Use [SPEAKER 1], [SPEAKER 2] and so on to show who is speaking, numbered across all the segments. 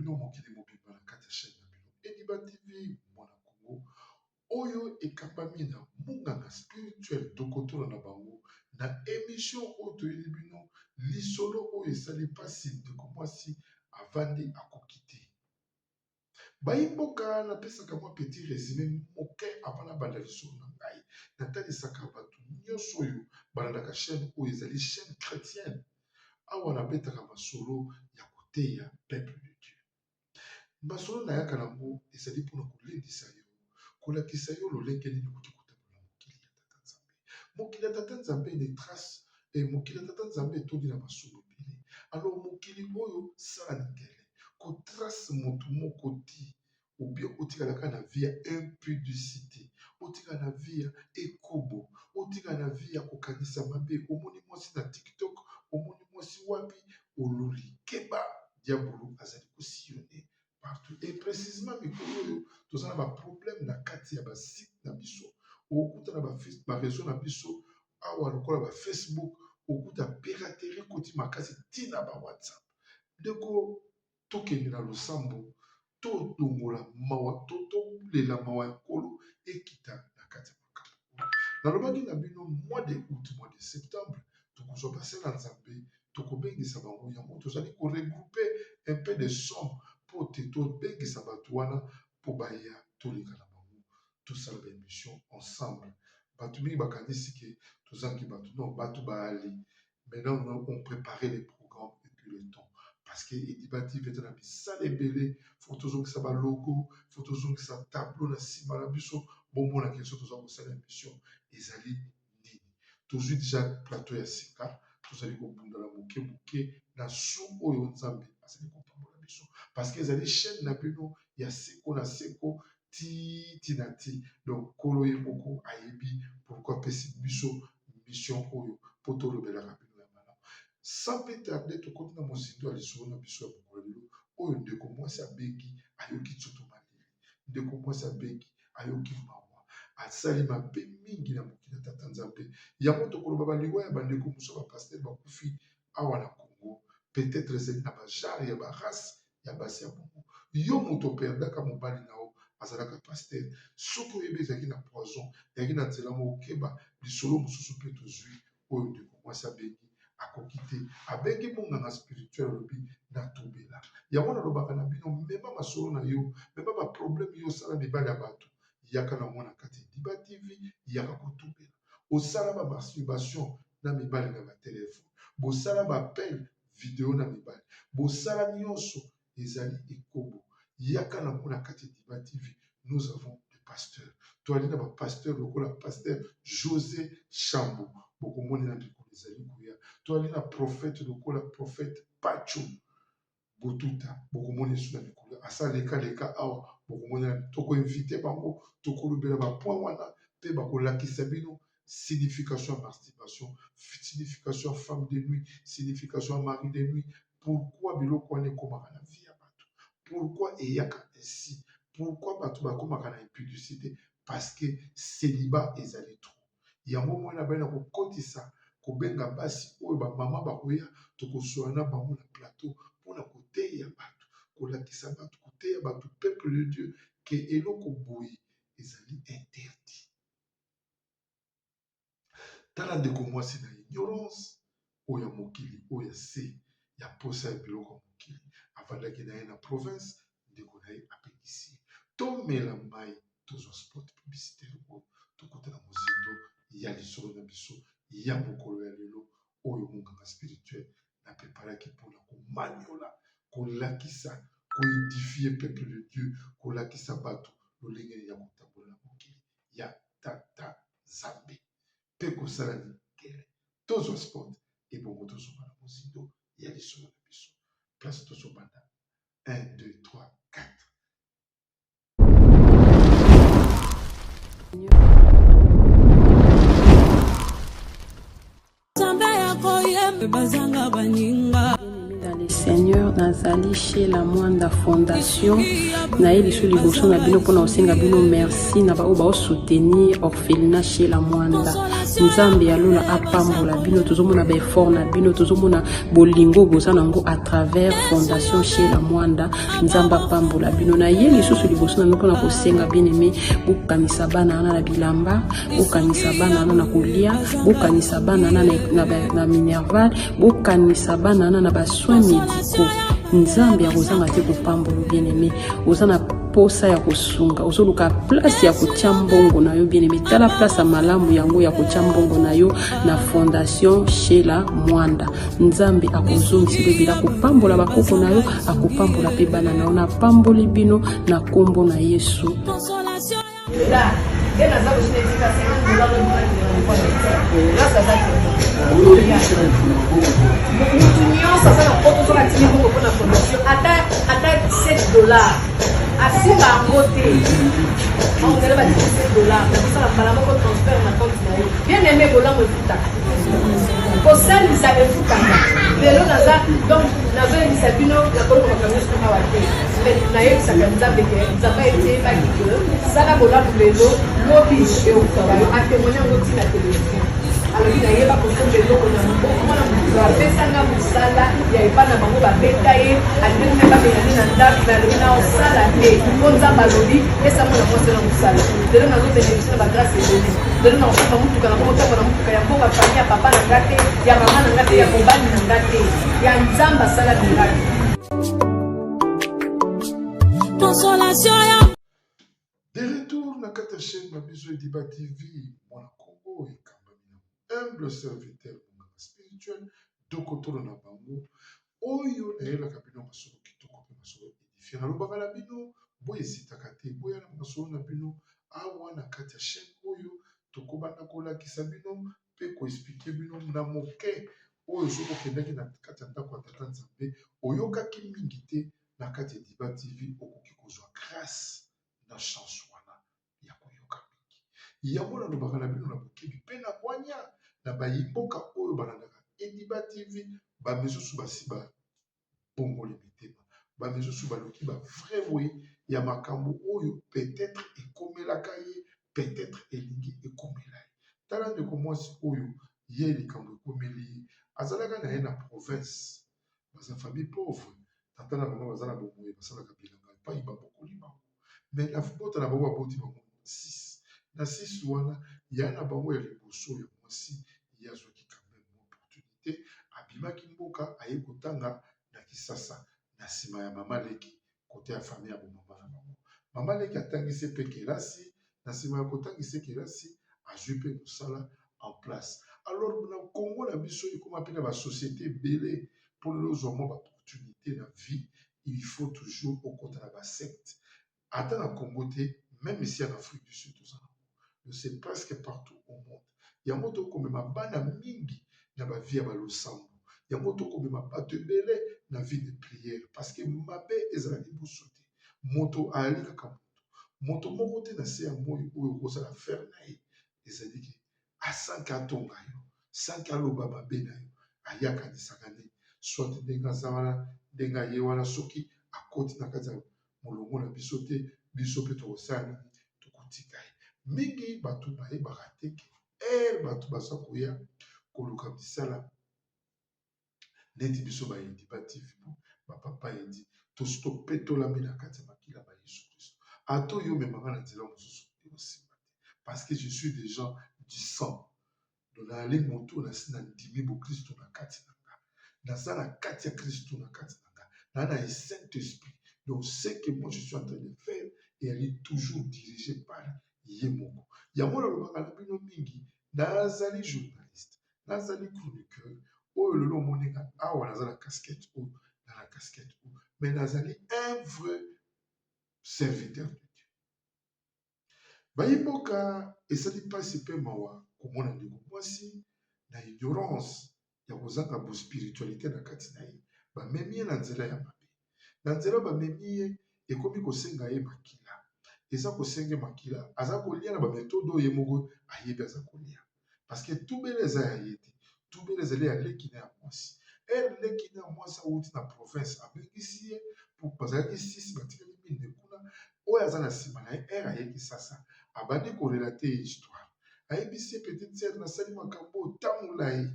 [SPEAKER 1] bino mokili mobimba na kati ya chaîne na bino Ediba TV mwana Congo oyo ekambami na munganga spirituel dokotolo na bango na emission oyo toyeli bino lisolo oyo esali mpasi ndeko mwasi avandi akoki te. Bayi mboka napesaka mwa petit resume moke avant nabanda lisolo na ngai. Natalisaka bato nyonso oyo balandaka chaine oyo ezali chaine chretienne. Awa nabetaka masolo ya koteya peuple de Dieu. Masolo nayaka nango ezali mpona kolendisa yo, kolakisa yo lolenge nini okoki kotambola na mokili ya Tata Nzambe. Mokili ya Tata Nzambe ne trace eh, mokili ya Tata Nzambe etondi na masumu ebele. Alors mokili oyo sala lingele, ko trace motu moko ti ou bien otikala kaka na vie ya impudicite, otikala na vie ya ekobo, otikala na vie ya kokanisa mabe. Omoni mwasi na TikTok, omoni mwasi wapi, oluli. Keba, diabulu azali ko sillonner partout et precisement mikolo oyo toza na ba problème na kati ya ba site na biso okuta na ba, ba réseau na biso awa lokola ba Facebook okuta piraterie ekoti makasi ti na ba WhatsApp ndeko tokende na losambo tolongola mawa to tolela mawa ya nkolo ekita na kati ya makambo oyo nalobaki na bino mois de août mois de septembre tokozwa basali ya nzambe tokobengisa bango yango tozali ko regrouper un peu de somme mpo te tobengisa bato wana mpo baya toleka na bango tosala ba emission ensemble bato mingi bakanisi ke tozangi bato non bato baali maintenant on prépare les programmes et puis le temps parce que Ediba TV eza na misala ebele faut tozongisa ba logo faut tozongisa tableau na nsima na biso bomona ke so toza kosala émission ezali nini tozwi deja plateau ya sika tozali kobunda na moke moke na su oyo nzambe azali kopambola biso parce que ezali chaîne na bino ya seko na seko ti ti na ti donc nkolo ye moko ayebi pourquoi apesi biso mission oyo mpo tolobelaka bino ya malamu sans plus tarder tokoti na mozindo ya lisolo na biso ya mokolo lelo oyo ndeko mwasi abengi ayoki nzoto malili ndeko mwasi abengi ayoki mawa asali mabe mingi na mokili ya tata nzambe yango tokoloba baliwa ya bandeko mosusu ba pasteur bakufi awa na congo peut-être ezali na bagenre ya barace ya basi ya bongo yo moto operdaka mobali na yo azalaka pasteur soki oyebi ezalaki na poison ezalaki na nzela moko keba lisolo mosusu mpe tozwi oyo ndeko mwasi abengi akoki te abengi monganga spirituel alobi natubela yango nalobaka na bino mema masolo na yo mema baproblème yo osala mibali ya bato yaka na mwana kati Ediba TV yaka kotubela osala ba masturbation na mibali na batelefone bosala baappel video na mibali bosala nyonso ezali ekobo yaka na mona kati Ediba TV nous avons des pasteurs toali na bapasteur lokola pasteur José Chambo bokomonela mikolo ezali koya toali na prophète lokola prophète Pacho Botuta bokomona esu na mikolo asa leka leka awa bokomona tokoinvite bango tokolobela bapoint wana mpe bakolakisa bino signification ya masturbation signification ya femme de nuit signification ya mari de nuit pourquoi biloko wana ekomaka na vie ya bato pourquoi eyaka ainsi pourquoi bato bakomaka na impudicité parce que célibat ezali trop yango mwana bai na kokotisa kobenga basi oyo bamama bakoya tokosola na bango na plateau mpona koteya bato kolakisa bato koteya bato peuple de Dieu ke eloko boye ezali interdit tala ndeko mwasi na ignorance oyo ya mokili oyo ya se ya posa ya biloko ya mokili avandaki na ye na province ndeko na ye apekisi ye tomela mai tozwa spot publicitaire oyo tokota na mozindo ya lisolo na biso ya mokolo ya lelo oyo monganga spirituel na preparaki mpona komanyola kolakisa koédifier peuple de Dieu kolakisa bato lolenge nini ya kotambola na mokili ya tata nzambe mpe kosala likele tozwa sport ebongo tozonga na mozindo ya lisolo na biso place tozobanda 1 2 3 4
[SPEAKER 2] Nzambe ya koyemba bazanga baninga.
[SPEAKER 3] Dans les
[SPEAKER 2] Seigneur. Nazali chez la Mwanda Fondation. Naye lisu liboso na bino mpona kosenga bino merci na baoyo baosoutenir orphelinat chez la Mwanda. Nzambe ya lola apambola bino, tozomona ba effort na bino, tozomona bolingo boza nango à travers fondation chez la Mwanda. Nzambe apambola bino. Naye lisusu liboso na bino mpona kosenga bien aimé, bokanisa bana wana na bilamba, bokanisa bana wana na kolia, bokanisa bana wana na minerval, bokanisa bana wana na basoins médicaux. Nzambe akozanga te kopambola. Bien aimé, oza na posa ya kosunga, ozoluka place ya kotia mbongo na yo, bien aimé, tala place ya malamu yango ya kotia mbongo na yo na fondation Shela Mwanda. Nzambe akozongisa ebele, akopambola bakoko na yo, akopambola mpe bana na yo. Napamboli bino na nkombo na Yesu.
[SPEAKER 3] Nde naza kosina etika 50 dollar grâce aza mutu nyonso aza na poto. Soki atindi mbongo mpona fondation, ata 7 dollar, asimba yango te. Ongele batindi 7 dollar, nakosala mbala moko transfert na compte na yo. Bien aimé, bolamu efutaka, kosalisa efutaka. Lelo naza, donc nazoyebisa bino, nakoloba makambo nyonso awa te, mais nayebisaka Nzambe ke Nzambe ayebaki ke sala bolamu lelo, lobi eutaka yo. Atémoigne yango ntina télévision, alobi nayeba kosomba eloko na maboko. Mwana moto apesanga mosala ya epai na bango, babeta ye, alingaki mpe babengani na ndako, me alobi na osala te mpo Nzambe alobi pesa mwana mwasi na mosala. Lelo nazobénéficie na bagrâce ebele. Lelo na kosomba motuka, na kokotambola na motuka ya mboka, famille ya papa na nga te, ya mama na nga te, ya mobali na nga te, ya Nzambe asala miracle.
[SPEAKER 4] Consolation ya
[SPEAKER 1] De retour na kati ya chaîne na biso Ediba TV Mwana Congo, ekambami na humble serviteur, monganga spirituel Dokotolo na bango, oyo nayelaka bino masolo kitoko mpe masolo édifiant. Nalobaka na bino, boyesitaka te, boya na masolo na bino awa na kati ya chaîne oyo. Tokobanda kolakisa bino mpe koexpliquer bino na moke oyo soki okendaki na kati ya ndako ya Tata Nzambe, oyokaki mingi te na kati ya Ediba TV, okoki kozwa grâce na chance wana ya koyoka mingi. Yango nalobaka na bino na bokebi mpe na bwanya na bayimboka oyo balandaka Ediba TV. Bamisusu basi babongoli mitema, bamisusu baluki bavrai we ya makambo oyo peut-être ekomelaka ye, peut-être elingi ekomela ye. Tala ndeko mwasi oyo, ye likambo ekomeli ye, azalaka na ye na province, baza famille pauvre. Tata na bango baza na bomoi, basalaka bilanga epai babokoli bango, mais na bota na bango baboti bango 6. Na 6 wana, ya na bango ya liboso ya mwasi, ye azwaki quand même opportunité, abimaki mboka, aye kotanga na Kisasa na nsima ya mama leki, kote ya famille ya bomama na bango. Mama leki atangisi mpe kelasi. Na nsima ya kotangisa kelasi, azwi mpe mosala en place. Alors na Congo na biso ekóma mpe na basociété ebele. Mpo lelo ozwa mwa baopportunité na vie, il faut toujours okota na basecte. Ata na Congo te, même ici en Afrique du Sud toza nango, c'est presque partout au monde. Yango tokomema bana mingi na bavie ya balosambo, yango tokomema bato ebele na vie de prière, parce que mabe ezala liboso te. Moto ayali kaka moto, moto moko te na se ya moi oyo okozala affaire na ye ezali ke asanke atonga yo, sanke aloba mabe na yo. Aye akanisaka nini? Soit ndenge aza wana, ndenge aye wana, soki akoti na kati ya molongo na biso te, biso mpe tokosala nini? Tokotika ye. Mingi bato bayebaka te ke ere bato baza koya koluka misala neti biso bayedi baTV, bapapa yedi, tosi topetolami na kati ya makila ba Yesu Kristo. Ata oyo omemanga na nzela mosusu, ekosimba te, parce que je suis déjà du sang. Donc nayali moto nasi na ndimi bokristo na kati na nga, naza na kati ya Kristo na kati na nga, naa na Saint Esprit. Donc ce que moi je suis en train de faire eyali toujours dirigé par ye moko. Yango nalobaka na bino mingi, nazali journaliste, nazali chroniqueur oyo lelo omoninga awa, naza na casquette oyo, na na casquette oyo, mais nazali un vrai serviteur de Dieu. Bayimboka, esali mpasi mpe mawa komona ndeko mwasi na ignorance ya kozanga bospiritualité na kati na ye. Bamemi ye na nzela ya mabe. Na nzela bamemi ye, ekomi kosenga ye makila, eza kosenga makila. Aza kolia na baméthode oyo ye moko ayebi aza kolia, parce que tubele eza ya ye te, tubele ezali ya leki na ya mwasi. Heure leki na ya mwasi awuti na province abengisi ye po bazalaki 6 batikali mine kuna oyo aza na nsima na ye heure aye Kisasa abandi ko relater ye histoire ayebisi ye petite sœur nasali makambo oyo temps molayi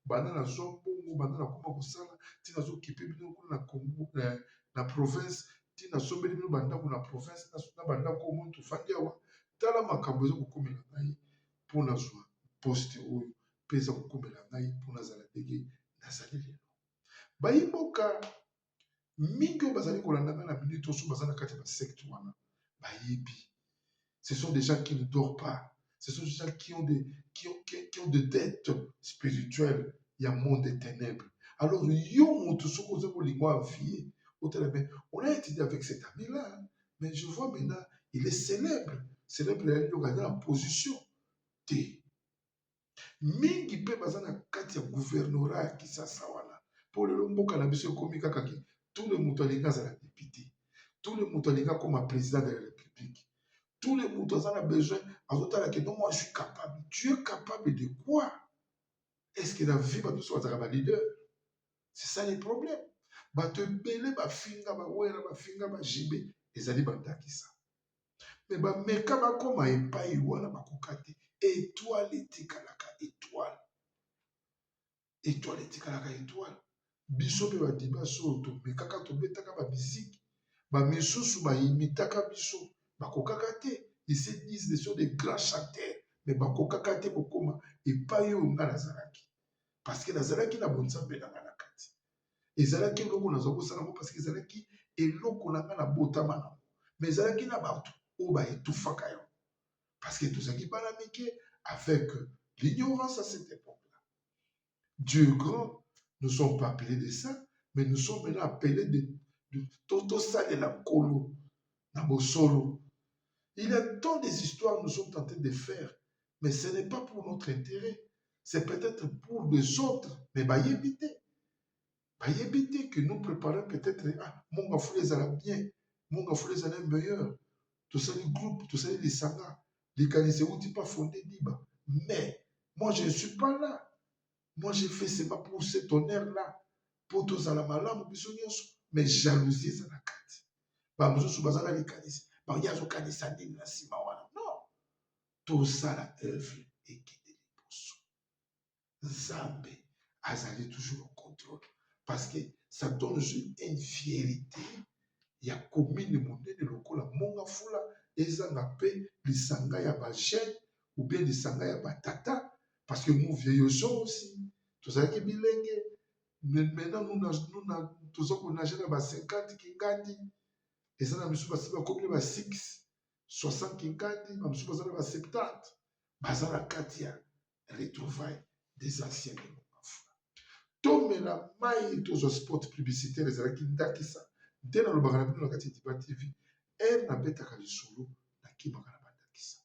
[SPEAKER 1] banda nazwa mbongo banda nakoma kosala ti nazo kipe bino kuna na Congo na province ti nasombeli bino ba ndako na province na ba ndako oyo omoni tofandi awa tala makambo eza kokomela ngai po nazwa poste oyo pe eza kokomela ngai po nazala ndenge nazali lelo. Bayi mboka mingi oyo bazali kolanda ngai na minute oyo soki baza na kati ya ba secte wana bayebi ce sont des gens qui ne dorment pas ce sont des gens qui ont des, qui ont, qui, qui ont des dettes spirituelles ya monde des ténèbres alors yo moto soki oza kolinga avie otala mais on a étudié avec cet ami là mais je vois maintenant il est célèbre célèbre ya lioka aza na position te Mingi pe baza na kati ya gouvernorat ya Kisasa wana po lelo mboka na biso ekomi kaka ke tout le mutu alingi azala depute, tout le mutu alingi akoma president de la republique, tout le mutu aza na besoin azotala ke non moi je suis capable. Tu es capable de quoi? Est ce que na vie bato nionso bazalaka ba leader? C'est ça le problème. Bato ebele bafinga ba Werra, bafinga ba JB, ezali ba ndakisa. Mais ba meka bakoma epayi wana bakoka te. Etoile etikalaka etoile. Etoile etikalaka etoile. Biso pe ba dibas oyo tomekaka tobetaka ba musique, ba misusu ba imitaka biso bakokaka te. Ils se disent ce sont des grands chanteurs mais bakokaka te kokoma epayi oyo nga nazalaki. Parce que nazalaki na bonzambe na nga na kati. Ezalaki eloko naza kosala yango parce que ezalaki eloko na nga na botama na yango. Mais ezalaki na bato oyo ba etouffaka yango. Parce que tozalaki bana mike avec l'ignorance à cette epoque-là. Dieu est grand, nous sommes pas appelés de ça, mais nous sommes maintenant appelés de, de tosalela Nkolo na bosolo. Il y a tant des histoires nous sommes tentés de faire, mais ce n'est pas pour notre intérêt. C'est peut-être pour les autres, mais bayebi te. Bayebi te que nous préparons peut-être ah Monga Fula ezala bien, Monga Fula ezala meilleur. Tosali groupe, tosali lisanga, likanisi euti pa Fonde Diba. Mais moi je ne suis pas là. Moi j'ai fait seulement pour cet honneur là, po tozala malamu biso nyonso, mais jalousie eza na kati. Ba mosusu baza na likanisi, ba ye azokanisa nini na nsima wana. Non, tosala œuvre ekende liboso. Nzambe azali toujours au contrôle parce que ça donne une fierté ya commune monene lokola Mont Ngafula ezanga pe lisanga ya ba jeunes ou bien lisanga ya ba tata parce que nous vieillissons aussi tozalaki bilenge mais maintenant nous, nous, toza ko nager na ba 50 kingandi eza na misusu basi bakomi na ba 6 60 kingandi ba misusu baza na ba 70 baza na kati ya retrouvailles des anciens de Mongafula. Tomela mayi tozwa spot publicitaire ezalaki ndakisa nde nalobaka na bino na kati ya Diba TV heure nabetaka lisolo nakimaka na bandakisa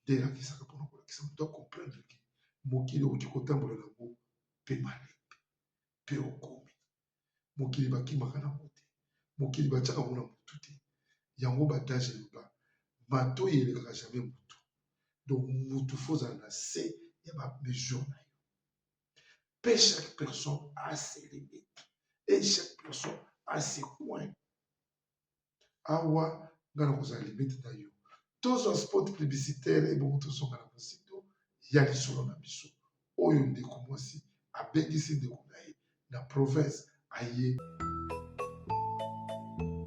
[SPEAKER 1] nde elakisaka mpona kolakisa moto a comprendre ke mokili okoki kotambola na yango mpe malembe mpe okomi mokili bakimaka na yango te mokili batiaka yango na motu te yango ba adage eloba matoyi elekaka jamais motu donc mutu faut ozala na se ya ba mesure na yo pe chaque personne a ses limites et chaque personne a ses coins awa nga na kozala limite na yo tozwa spot publicitaire ebongo tozonga na mozindo ya lisolo na biso oyo ndeko mwasi abengisi ndeko na ye na province aye.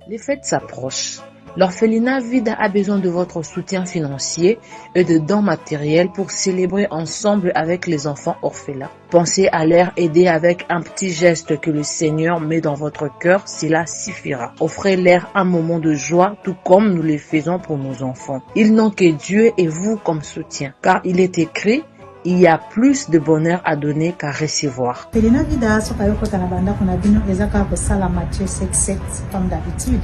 [SPEAKER 5] Les fêtes s'approchent. L'orphelinat Vida a besoin de votre soutien financier et de dons matériels pour célébrer ensemble avec les enfants orphelins. Pensez à leur aider avec un petit geste que le Seigneur met dans votre cœur, cela suffira. Offrez-leur un moment de joie, tout comme nous le faisons pour nos enfants. Ils n'ont que Dieu et vous comme soutien, car il est écrit, il y a plus de bonheur à donner qu'à recevoir.
[SPEAKER 6] Felina Vida soki ayo kota na bandako na bino eza kaka kosala Matthieu 7 comme d'habitude.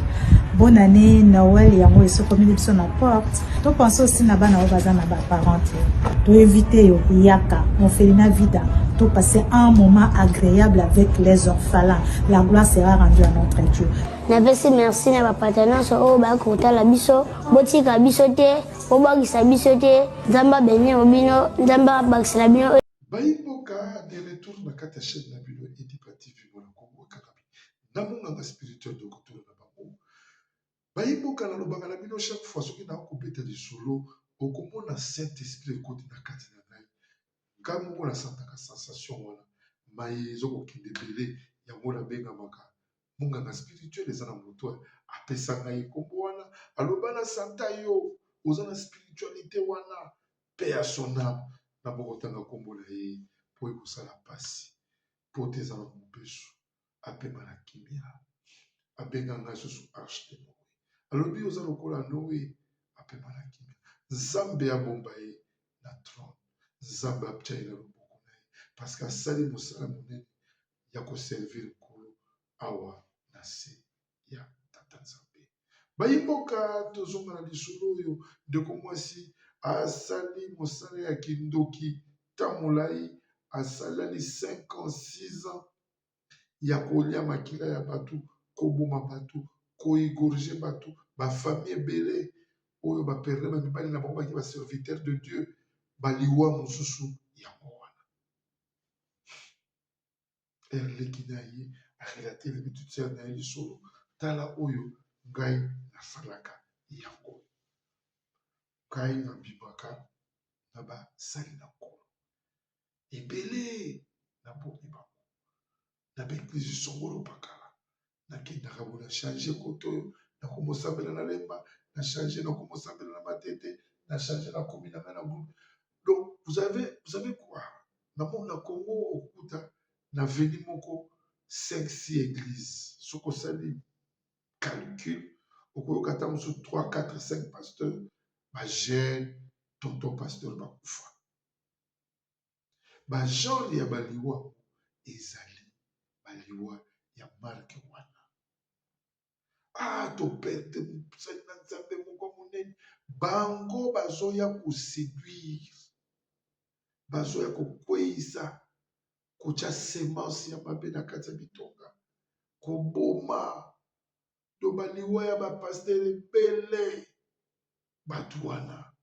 [SPEAKER 6] Bonne année Noël yango esokomeli biso na porte. To pense aussi na bana oyo baza na ba parents te. To inviter yo yaka mon Felina Vida to passer un moment agréable avec les orphelins. La gloire sera rendue à notre Dieu.
[SPEAKER 7] Napesi merci na bapata nyonso oyo bayaki kotala biso botika biso te Bobwakisa biso te, Nzambe a benir bino, Nzambe abakisela bino.
[SPEAKER 1] Bayi mboka de retour na kati ya chaine na bino Edipa TV. Na monganga spirituel dokotolo na bango. Bayi mboka nalobaka na bino chaque fois soki nako kobeta lisolo okomona saint esprit ekoti na kati na ngai. Ngai moko na santaka sensation wana maye ezo kokende ebele yango nabengamaka monganga spirituel eza na moto apesa ngai kombo wana aloba na santa yo oza na spiritualite wana paix à son ame na moko tanga kombo na ye po ekosala pasi po te eza na mobesu apema na kimia abenga ngai susu arche de Noe alobi oza lokola Noe apema na kimia nzambe abomba ye na trone nzambe atia ye na loboko na ye parce que asali mosala monene ya ko servir nkolo awa na se ya tata nzambe bayi mboka tozonga na lisolo oyo ndeko mwasi asali mosala ya kindoki temps molayi asalali 5 ans 6 ans ya kolia makila ya batu, koboma batu, ko egorger batu, ba famille ebele oyo ba perdre ba mibali na bango baki ba serviteurs de Dieu, ba liwa mosusu yango wana. Heure leki na ye a relater petite sœur na ye lisolo, tala oyo ngai nasalaka yango oyo. Ngai nabimaka na basali na Nkolo. Ebele na bomi bango na ba eglise songolo pakala na kendaka bo na change kote oyo na komo sambela na lemba na change na komo sambela na matete na change na komi na ngai na groupe donc vous avez vous savez quoi na na Congo okokuta na veni moko 5 6 église soki osali calcul okoyoka ata mosusu 3 4 5 pasteur ba jeune tonton pasteur bakufa Ba genre ya ba liwa ezali ba liwa ya marque wana. Ah to perdre mosali na Nzambe moko monene. Bango bazoya ko seduire, bazoya kokweyisa, kotya semence ya mabe na kati ya bitonga, koboma to ba liwa ya ba pasteur ebele bato wana.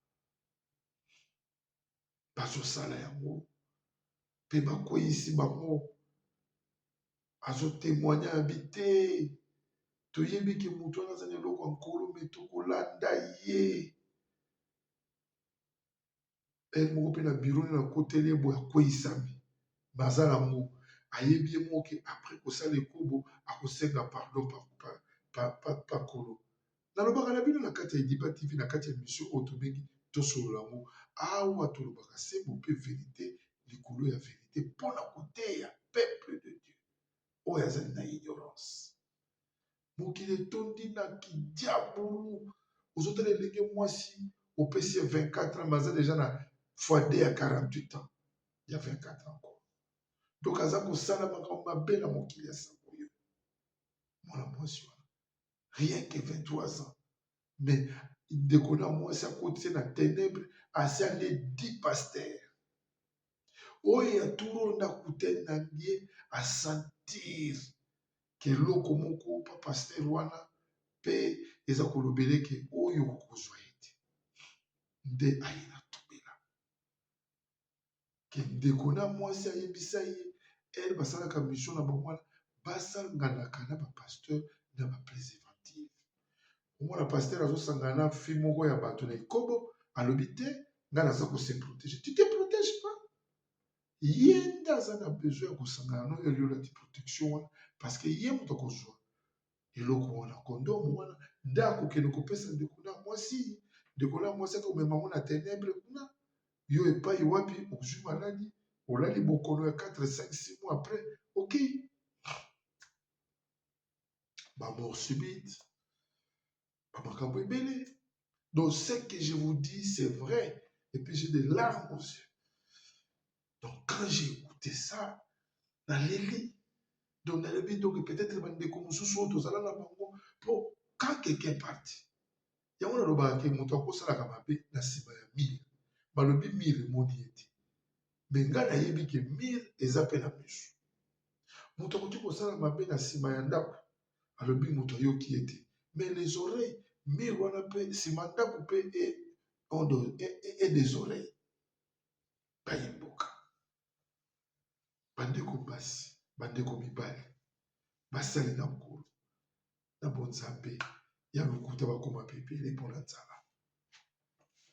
[SPEAKER 1] Bazosala yango pe bakweyisi bango azo temoigne abi te toyebi ke moto wana aza na eloko ya nkolo me tokolanda ye heure moko pe na bureau na nakoteli ye boye akweyisami me aza nango ayebi ye moko ke après kosala ekobo akosenga pardon pa, pa, pa, pa, pa kolo Nalobaka na bino na kati ya Ediba TV, na kati ya emission oyo tobengi Tosolola yango. Awa tolobaka sembo mpe verite likolo ya verite mpo na koteya peuple de Dieu oyo azali na ignorance. Mokili etondi na kidiabulu. Ozotala elenge mwasi opesi ye 24 ans mais aza deja na fois 2 ya 48 ans ya 24 ans encore. Donc aza kosala makambo mabe na mokili ya sango oyo. Mwana mwasi wana rien que 23 ans mais ndeko na mwasi akotisi na tenebre asi alie 10 pasteur oyo ya tour oyo nde akutani na ye asentir ke eloko moko pa pasteur wana pe eza kolobele ke oyo okokozwa ye te nde aye na tubela ke ndeko na mwasi ayebisa ye heure basalaka mission na bango wana basanganaka na ba pasteur na ba preservative omona pasteur azosangana na fille moko ya bato na ekobo alobi te ngai naza ko se protéger tu te protège pas ye nde aza na besoin ya kosangana no yo olati protection wana parce que ye moto akozwa eloko wana condom wana nde akokende kopesa ndeko na mwasi ndeko na mwasi akomema yango na tenebre kuna yo epai wapi ozwi maladi olali bokono ya 4 5 6 mois après okei ba mort subite ba makambo ebele donc ce que je vous dis c'est vrai et puis j'ai des larmes aux yeux donc quand j'ai écouté ça naleli donc nalobi donc peut-être bandeko mosusu oyo tozala na bango po quand quelqu'un parti Yango nalobaka ke moto akosalaka mabe na sima ya mur balobi mur emoni ye te mais nga nayebi ke mur eza pe na misu moto akoki kosala mabe na sima ya ndako alobi moto ayoki ye te mais les oreilles mur wana pe sima ndako pe et des oreilles bayi mboka bandeko basi bandeko mibali. Basali na Nkolo na bonzambe ya lokuta bakoma mpe ebele mpo na nzala.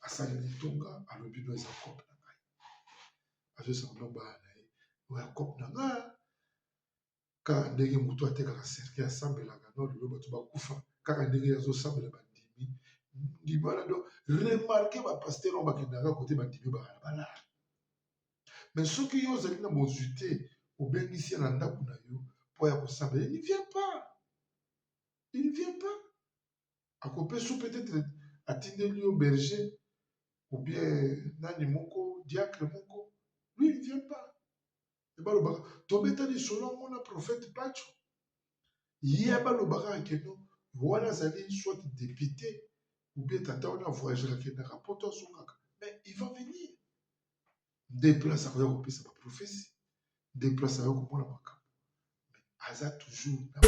[SPEAKER 1] Asali litonga, alobi no eza cope na ngai, azosaka no bana na ye oya cope na ngai kaka ndenge moto atekaka cercueil asambelaka no lelo bato bakufa kaka ndenge ye azosambela bandimi ndimi wana. Donc remarque ba pasteur oyo bakendaka kote bandimi baka na balare, mais soki yo ozali na bozwi te, obengisi ye na ndako na yo mpo ya kosambela, il ne vient pas, il ne vient pas. Akopesa peut-être atindeli yo berger ou bien nani moko, diacre moko, lui il ne vient pas. Balobaka tobeta lisolo yango na prophète Pacho, ye balobaka que no wana azali soit député ou bien tata wana voyagaka, akendaka poto, azongaka, mais il va venir nde place akoya kopesa baprophétie, nde place akoya komona makambo, aza toujours na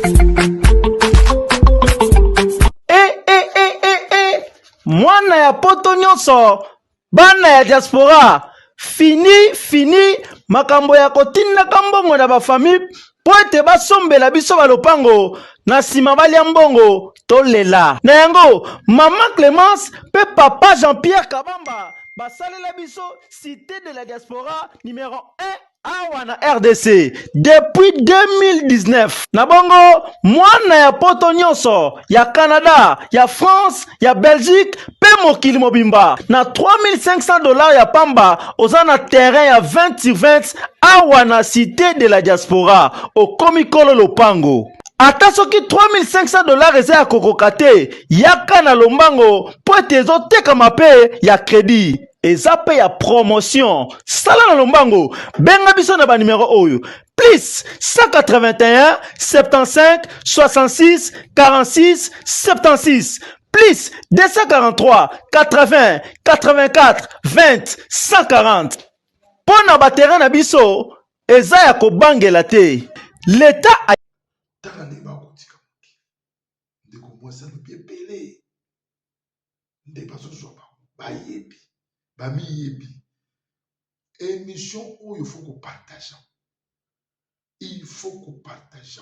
[SPEAKER 8] E, e, e, e, e. Mwana ya poto nyonso, bana ya diaspora, fini fini makambo ya kotindaka mbongo na bafamille mpo ete basombela biso balopango, na nsima balia mbongo, tolela na yango. Mama Clémence mpe papa Jean-Pierre Kabamba basalela biso Cité de la Diaspora numéro 1 awa na RDC depuis 2019. Na bongo mwana ya poto nyonso, ya Canada, ya France, ya Belgique mpe mokili mobimba, na 3500 $ ya pamba oza na terrain ya 20 sur 20 awa na Cité de la Diaspora. Okomi kolo lopango. Ata soki 3500 $ eza ya kokoka te, yaka na lombango mpo ete ezotekama mpe ya crédit, eza mpe ya promotion. Sala na lombango, benga biso na banimero oyo: plus 181 75 66 46 76, plus 243 80 84 20 140. Mpo na baterrain na biso eza ya kobangela te, leta.
[SPEAKER 1] Tala nde bakotika mokili. Ndeko mwasi alobi ebele nde bazozwa bango, bayebi, bamiyebi. Émission oyo faut kopartage, il faut kopartage.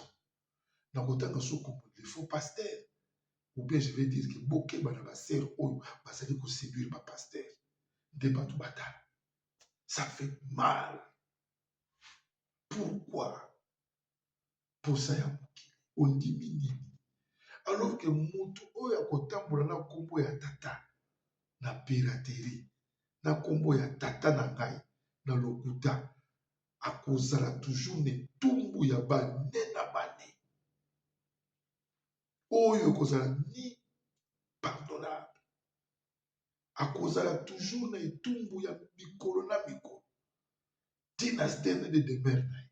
[SPEAKER 1] Na kotanga soko le faux pasteur, ou bien je vais dire que bokeba na basere oyo bazali koséduire bapasteur nde bato batala. Ça fait mal. Pourquoi posa ya mokili ondimi nini, alors que motu oyo akotambola na nkombo ya tata na piraterie, na nkombo ya tata na ngai na lokuta, akozala toujours na etumbu ya bane na bane oyo ekozala ni pardonnable. Akozala toujours na etumbu ya mikolo na mikolo ntina dernier de demeure na ye,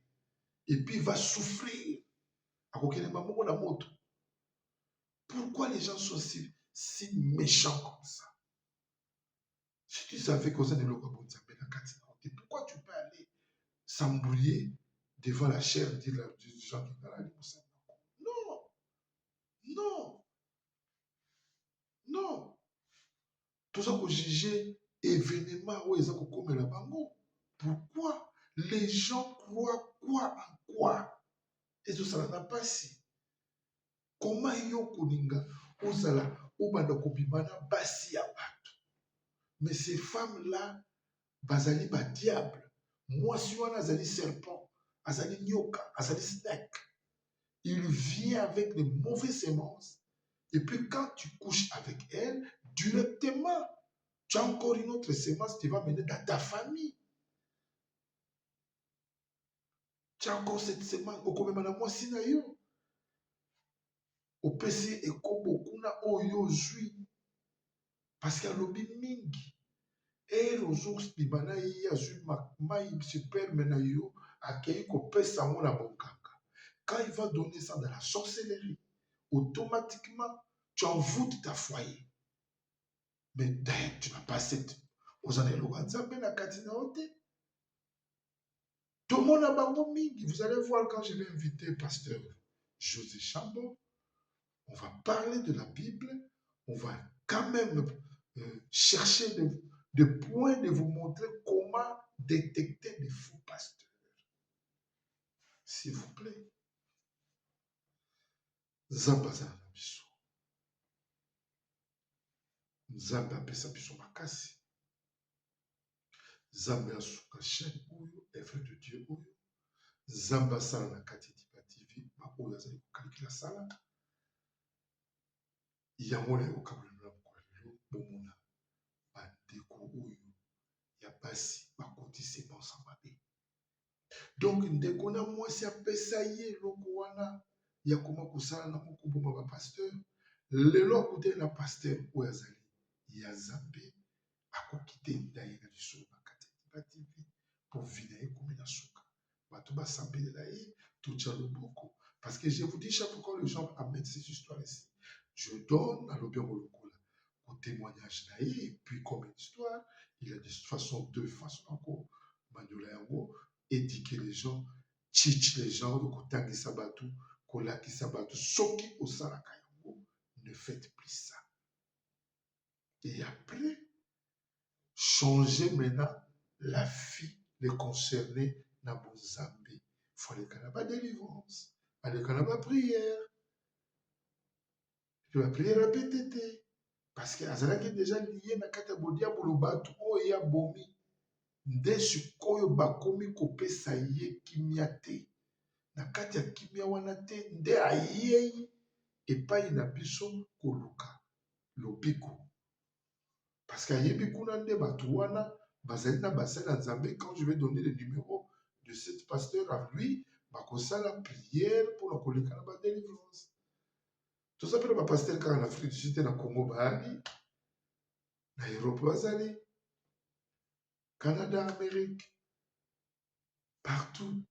[SPEAKER 1] et puis il va souffrir, akokende moko na moto. Pourquoi les gens sont si, si méchants comme ça? Si tu savais qu'oza na eloko ya bonzambe na kati na yo te, pourquoi tu peux aller s'embrouiller devant la chair, dire du gens qui ngala mosali? Non, non, non. Toza kojuge événement oyo eza kokomela bango. Pourquoi les gens croient quoi en quoi? Ezosala na mpasi. Koma yo kolinga ozala obanda kobima na basi ya bato, mais ces femmes là bazali badiable. Mwasi wana azali serpent, azali nyoka, azali snake. Il vient avec de mauvaises semences et puis quand tu couches avec elle, directement tu as encore une autre semence, tu vas mener dans ta famille. Tu as encore cette semence, okomema na mwasi na yo, opesi ekobo kuna oyo ozwi, parce que alobi mingi ere ozobima na ye, azwi mai sperme na yo, akei kopesa yango na bonganga. Quand il va donner ça dans la sorcellerie, automatiquement tu envoûtes ta foyer. Mais d'ailleurs tu n'as pas cette, oza na eloko ya Nzambe na kati na yo te. Tomona bango mingi. Vous allez voir, quand je vais inviter pasteur José Chambon, on va parler de la Bible, on va quand même chercher des points de vous montrer comment détecter des faux pasteurs. S'il vous plaît. Nzambe azala na biso. Nzambe apesa biso makasi. Nzambe asuka chaîne oyo, œuvre de Dieu oyo. Nzambe asala na kati ya Diba TV baoyo azali kokalikila asala. Yango naye kokabola na mokolo ya lelo bomona bandeko oyo ya basi bakoti semence ya mabe. Donc ndeko na mwasi apesa ye eloko wana ya koma kosala na ngo koboma ba pasteur lelo akutani na pasteur oyo azali ya Nzambe akoki te nde aye na lisolo na kati ya Diba TV po vie na ye ekomi na suka bato basambelela ye totia loboko parce que je vous dis chaque fois quand les gens amènent ces histoires ici je donne nalobi yango lokola ko témoignage na ye et puis comme une histoire il a des façons deux façons na ko maniola yango éduquer les gens teach les gens kotangisa bato kolakisa bato soki osalaka yango ne faites plus ça et après changer maintenant la fille le concerné na bonzambe faut aleka na ba délivrance aleka na ba prière Mpe ba prière ya pete te parce que azalaki dejà lie na kati ya bodiabolo batu oyo ye abomi nde sikoyo bakomi kopesa ye kimia te na kati ya kimia wana te nde ayei epayi na biso koluka lobiko parce que ayebi kuna nde batu wana bazali na basali ya Nzambe quand je vais donner le numero de cet pasteur à lui bakosala prière pona koleka na ba delivrance. Toza pe na ba pasteur kaka na Afrique du Sud te na Congo bayali, na Europe bazali, Canada, Amerique, partout.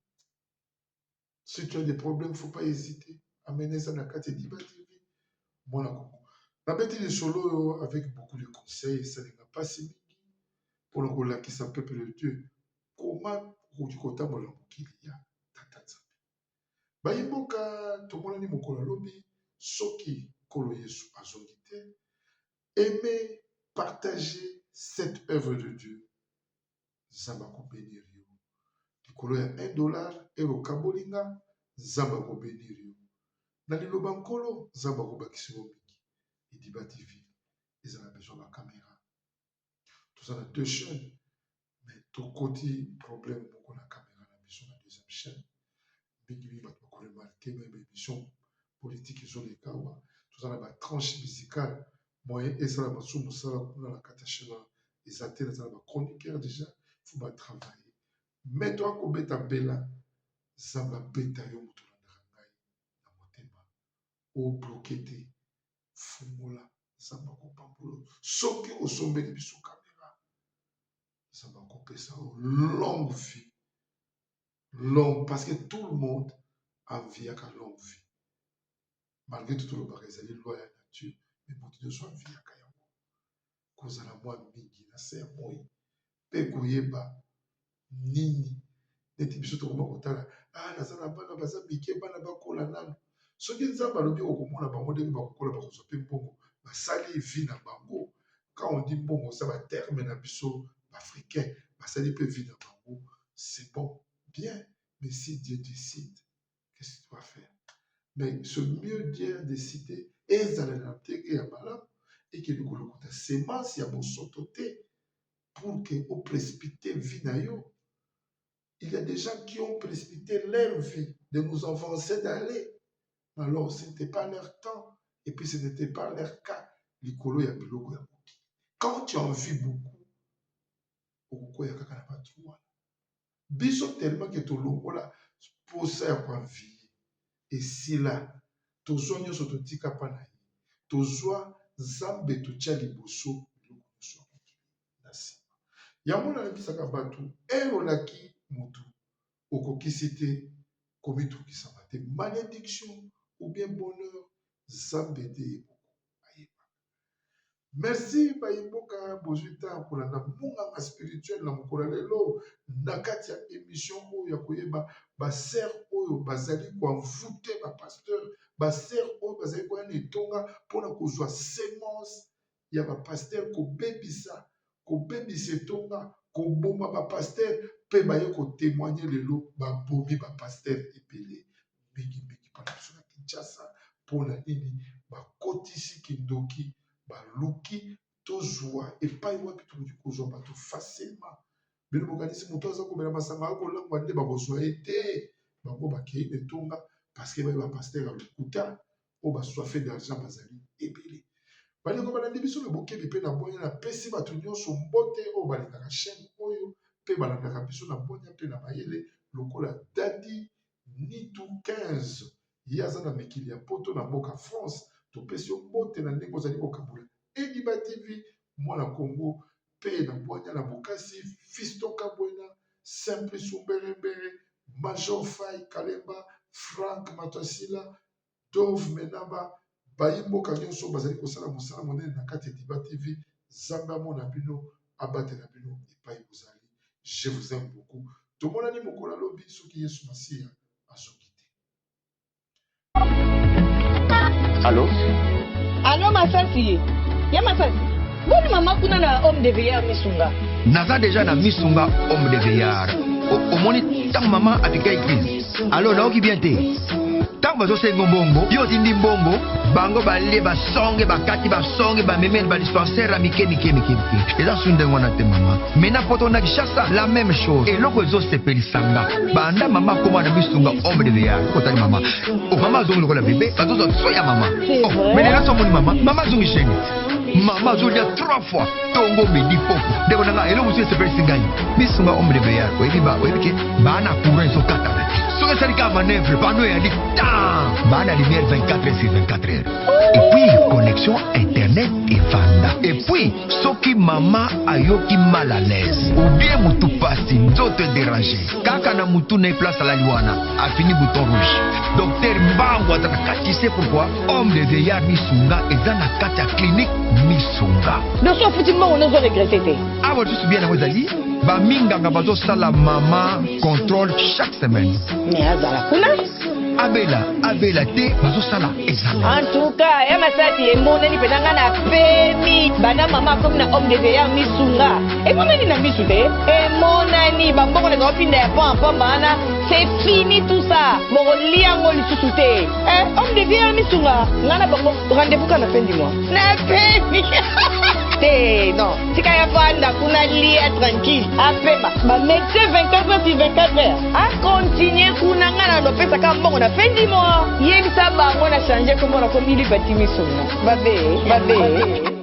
[SPEAKER 1] Si tu as des problèmes, faut pas hésiter. Amenez ça na kati ya Diba TV. Mwana Congo. Nabeti lisolo oyo avec beaucoup de conseils, esalinga pasi mingi mpona kolakisa peuple de Dieu comment okoki kotambola na mokili ya Tata Nzambe. Bayi mboka tomonani mokolo ya lobi soki Nkolo Yesu azongi te. Aimez, partagez cette oeuvre de Dieu. Nzambe ako benir yo. Likolo ya un dollar heure okaboli nga, Nzambe ako benir yo. Na liloba Nkolo, Nzambe akobakisa yo mingi. Ediba TV eza na besoin ba camera. Toza na deux chaines mais tokoti problème moko na camera na biso na deuxième chaîne mingi mingi bato bako remarquer meme ba emission politique ezoleka awa toza na ba tranche musicale moyen esala basu mosala kuna na kati ya chaîne wana eza te naza na ba chroniqueur déjà faut ba travailler mais toya kobeta mbela Nzambe abeta yo moto olandaka ngai na motema o bloquer te fungola nzambe akopambola yo soki osombeli biso camera nzambe akopesa yo longue vie longue parce que tout le monde enviaka longue vie malgré tout tolobaka ezali loi ya nature mais moto nyonso enviaka yango kozala mwa mingi na se ya moi mpe koyeba nini neti biso tokoma kotala ah naza na bana baza mike bana bakola nanu soki nzambe alobi okomona bango ndenge bakokola bakozwa mpe mbongo basali vie na bango quand on dit mbongo eza ba terme na biso ba africain basali mpe vie na bango c'est bon bien mais si Dieu décide qu'est-ce que tu vas faire mais ce mieux Dieu a décidé ezala na ndenge ya malamu ekende kolokota semence ya bosoto te pour que o précipiter vie na yo. Il y a des gens qui ont précipité leur vie de nous avancer d'aller. Alors ce n'était pas leur temps et puis ce n'était pas leur cas. Likolo ya biloko ya mokili. Quand tu en vis beaucoup, okokwea kaka na bato wana. Biso tellement que tolongola posa ya ko envier esila tozwa nyonso totika pa na ye tozwa Nzambe totia liboso biloko nyonso ya mokili na nsima. Yango nayebisaka bato heure olaki mutu okokisi te komitungisama te malediction ou bien bonheur Nzambe nde ye moko ayebaka. Merci bayi mboka bozui temps ya kolanda munganga spirituel na mokolo ya lelo na kati ya emission oyo ya koyeba ba sœur oyo bazali ko envoute ba pasteur ba sœur oyo bazali koya na etonga mpona kozwa semence ya ba pasteur kobebisa kobebisa etonga koboma ba pasteur mpe baye ko temoigner lelo babomi ba pasteur ebele mingi mingi mpona biso na Kinshasa. Mpo na nini bakotisi kindoki? Baluki tozwa epai wapi tokoki kozwa bato facilement. Bino bokanisi moto aza komela masanga akolangwa nde bakozwa ye te. Bango bakei na etonga parce que baye ba pasteur ya lokuta oyo ba soife d'argent bazali ebele. Bandeko balandi biso na bokebi mpe na bwanya, napesi bato nyonso mbote oyo balingaka chaîne oyo mpe balandaka biso na bwanya mpe na mayele lokola Daddy Nitu 15 ye aza na mikili ya poto na mboka France. Topesi yo mbote na ndenge ozali kokabola Ediba TV mwana Congo mpe na bwanya na bokasi. Fiston Kabwena, Simplice Umberembere, Major Fay Kalemba, Frank Matasila, Dove Menaba, bayi mboka nyonso bazali kosala mosala monene na kati ya Ediba TV. Nzambe amona bino, abatela bino epai bozali. Je vous aime beaucoup. Tomonani mokolo ya lobi soki Yesu Masiya azongi te.
[SPEAKER 9] Allo?
[SPEAKER 3] Allo Masasi. Ya Masasi. Boni mama kuna na homme de veillard Misunga.
[SPEAKER 9] Naza deja na Misunga homme de veillard. Omoni ntango mama apika église. Allo naoki bien te. Ntango bazosenga mbongo, yo otindi mbongo, bango balie basonge bakati basonge bamemeli ba dispensaire ya mike mike mike mike. Eza su ndenge wana te mama. Mais na poto na Kinshasa la même chose. Eloko ezosepelisa nga banda mama akoma na Misunga homme de veillard. Otali mama. Oh, mama azongi lokola bebe, bazozwa so ya mama. Oh, mais lelo somoni mama, mama azongi chaîne. Mama azolia trois fois tongo midi poko. Ndeko na nga eloko mosusu esepelisi ngai. Misunga homme de veillard, oyebi ba oyebi ke ba na courant ezokatana te. Soki esali kaka manœuvre, panneau eyali tan. Ba na lumière 24 heures sur 24 heures. Et puis connexion internet evanda. Et puis soki mama ayoki mal à l'aise ou bien mutu pasi nzoto ederange kaka na mutu na ye place alali wana afini bouton rouge docteur mbangu aza na kati c'est pourquoi homme de veillard misunga eza na kati ya clinique misunga.
[SPEAKER 3] Donc soki ofuti mbongo nde ozo regrette te.
[SPEAKER 9] Awa lisusu bien yango ezali ba minganga bazosala mama contrôle chaque semaine.
[SPEAKER 3] Mais azala kuna.
[SPEAKER 9] Abela abela te bazosala examen.
[SPEAKER 3] En tout cas ya masasi emonani mpenza nga na pemi banda mama akomi na homme de veillard misunga emonani na misu te emonani bambongo na baopinda ya pamba pamba wana c'est fini tout ça bokolia yango lisusu te eh, homme de veillard misunga nga na bango rendez-vous kaka na fin du mois na pemi te non tika ya vanda kuna lia tranquille apema ba médecin 24 heures sur 24 heures akontinue kuna nga na lopesaka mbongo na fin du mois yebisa bango na change kombo na komi lipa timisunga babe babe.